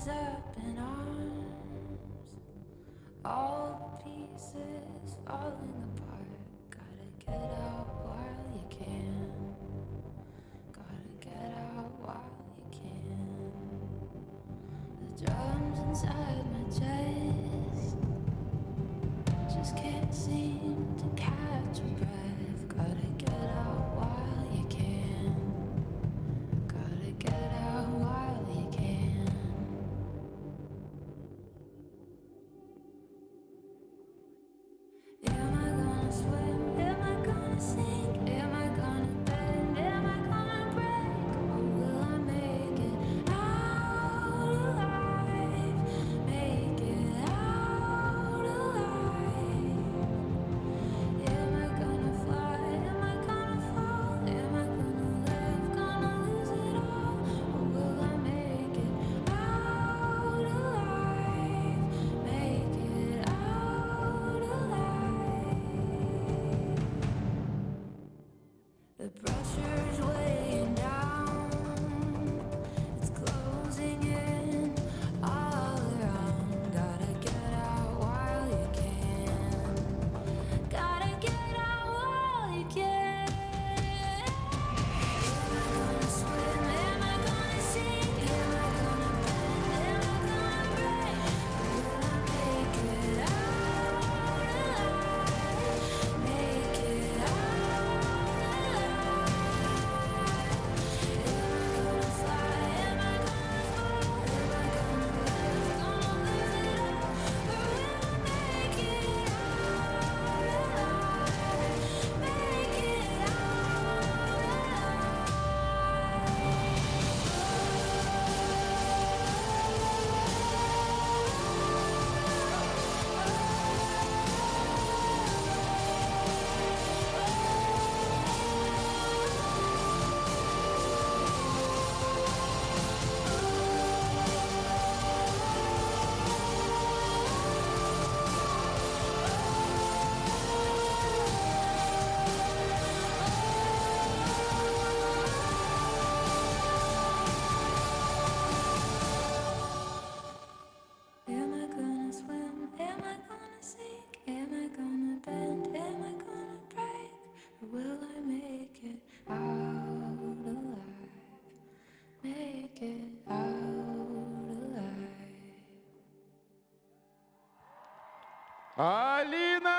Rise up in arms. All the pieces falling apart. Gotta get out while you can. Gotta get out while you can. The drums inside my chest just can't seem to catch a breath. Gotta get out while you can. Gotta get out while you can. Am I gonna swim? Am I gonna sink? Am I gonna bend? Am I gonna break? Or will I make it out alive? Make it out alive. Am I gonna fly? Am I gonna fall? Am I gonna live? Gonna lose it all? Or will I make it out alive? Make it out alive. The pressure's weighing down. It's closing in all around. Gotta get out while you can. Gotta get out while you can. Am I gonna swim? Am I gonna sink? Am I gonna bend? Am I gonna break? Or will I make it out alive? Make it out alive. Am I gonna fly? Am I gonna fall? Am I gonna live? Gonna lose it all? Or will I make it out alive? Make it out alive. Am I gonna swim? Am I gonna sink? Am I gonna bend? Am I gonna break? Or will I make it out alive? Make it out alive. Алина!